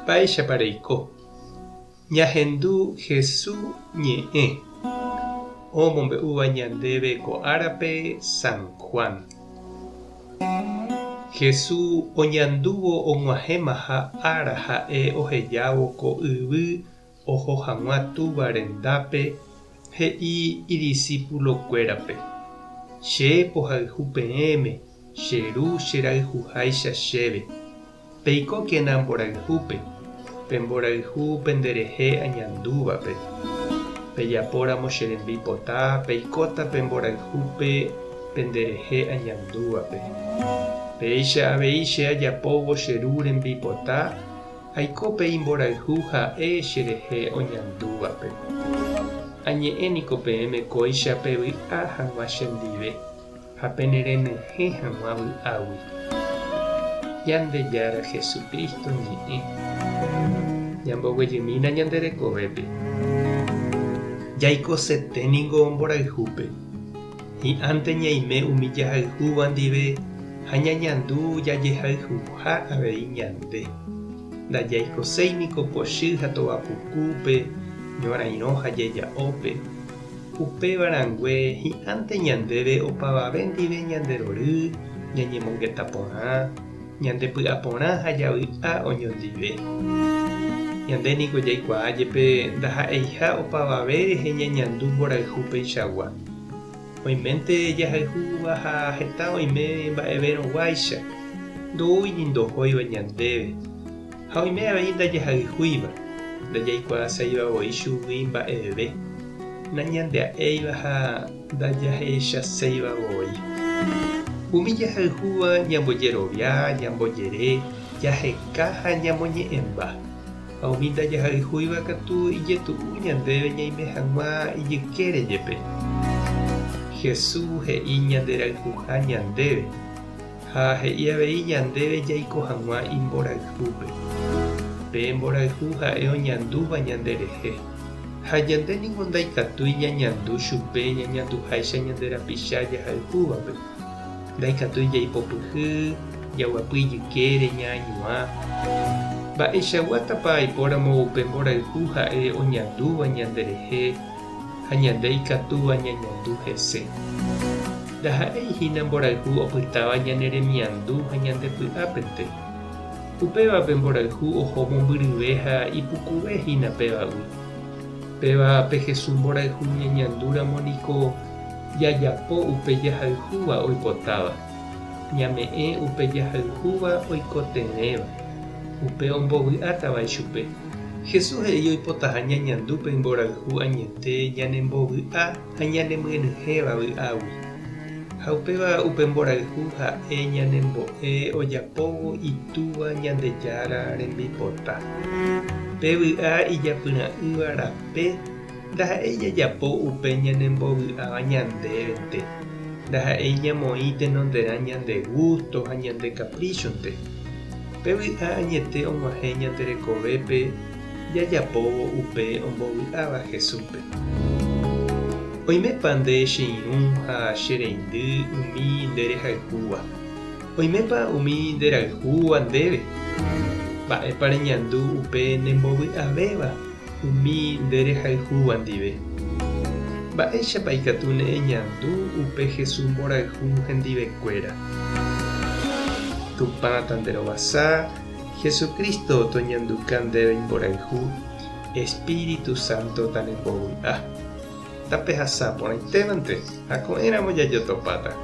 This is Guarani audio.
Mba'éichapa reiko? Ñahendu Hesu ñe'ẽ omombe'úva ñandéve ko árape San Juan. Hesu oñandúvo og̃uahẽmaha ára ha'e ohejávo ko yvy oho hag̃ua Túva rendápe he'i idisípulokuérape, Che pohayhu peẽme, che Ru cherayhuháicha chéve. Peikókena mborayhúpe, pe mborayhu penderehe añandúvape. Pejapóramo che rembipota, peikóta pe mborayhúpe penderehe añandúvape. Péicha avei che ajapóvo che Ru rembipota, aiko pe imborayhu ha'e cherehe oñandúvape. Añe'ẽ niko peẽme kóicha pevy'a hag̃ua chendive. Ha penerenyhẽ hag̃ua vy'águi. Ñandejára Jesucristo ñe'ẽ. Ñamboguejymína ñande rekovépe. Jaikosete ningo mborayhúpe. Hi'ãnte ñaime umi jahayhúva ndive ha ñañandu jajehayhuha avei ñande. Ndajaikoséi niko pochy ha tovapukúpe, ñorairõ ha jeja'ópe. Upéva rangue hi'ãnte ñandéve opavave ndive ñande rory, ñañemongeta porã, ñande py'a porã ha javy'a oñondive. Ñande niko jaikuaa jepe ndaha'eiha opavave rehe ñañandu mborayhu peichagua. Oiménte jahayhúva ha heta oime mba'evérõguáicha, ndoúi ni ndohóiva ñandéve. Ha oime avei ndajahayhúiva, ndajaikuaaséiva voi chugui mba'eve, nañandea'éiva ha ndajahechaséiva voi. Umi jahayhúva ñambojerovia, ñambojere, jaheka ha ñamoñe'ẽmba. Ha umi ndajahayhúiva katu ijetu'u ñandéve ñaime hag̃ua ijykére jepe. Jesús he'i ñanderayhuha ñandéve. Ha he'i avei ñandéve jaiko hag̃ua imborayhúpe. Pe mborayhu ha'e oñandúva ñanderehe. Ha ñande ningo ndaikatúi ñañandu chupe ñañanduháicha ñande rapicha jahayhúvape. Ndaikatúi jaipopyhy, jaguapy ijykére, ñaañuã. Mba'eichaguátapa aipóramo upe mborayhu ha'e oñandúva ñanderehe ha ñande ikatúva ñañandu hese? Ndaha'éi hína mborayhu opytáva ñane remiandu ha ñande py'ápente. Upéva pe mborayhu oho mombyryve ha ipukuve hína pévagui. Péva pe Jesús mborayhu ñañandúramo niko jajapo upe jahayhúva oipotáva, ñame'ẽ upe jahayhúva oikotevẽva, upe ombovy'átava ichupe. Jesús he'i oipotaha ñañandu pe mborayhu añete ñanembovy'a ha ñanemyenyhẽva vy'águi. Ha upéva upe mborayhu ha'e ñanembo'e ojapóvo Itúva Ñandejára rembipota. Pe vy'a ijapyra'ỹva rape ndaha'éi jajapo upe ñanembovy'áva ñandévente, ndaha'éi ñamoĩ tenonderã ñande gústo ha ñande kapríchonte. Pe vy'a añete og̃uahẽ ñande rekovépe jajapóvo upe ombovy'áva Jesúspe. Oimépa nde che irũ ha che reindy umi nde rehayhúva? Oimépa umi nde rayhúva ndéve? Mba'épa reñandu upe nembovy'avéva umi nde rehayhúva ndive? Mba'éichapa ikatu ne eñandu upe Jesús mborayhu hendivekuéra? Tupã tanderovasa, Jesucristo toñanduka ndéve imborayhu, Espíritu Santo tanembovy'a. Tapehasa porãitévante ha ko'ẽramo jajotopáta.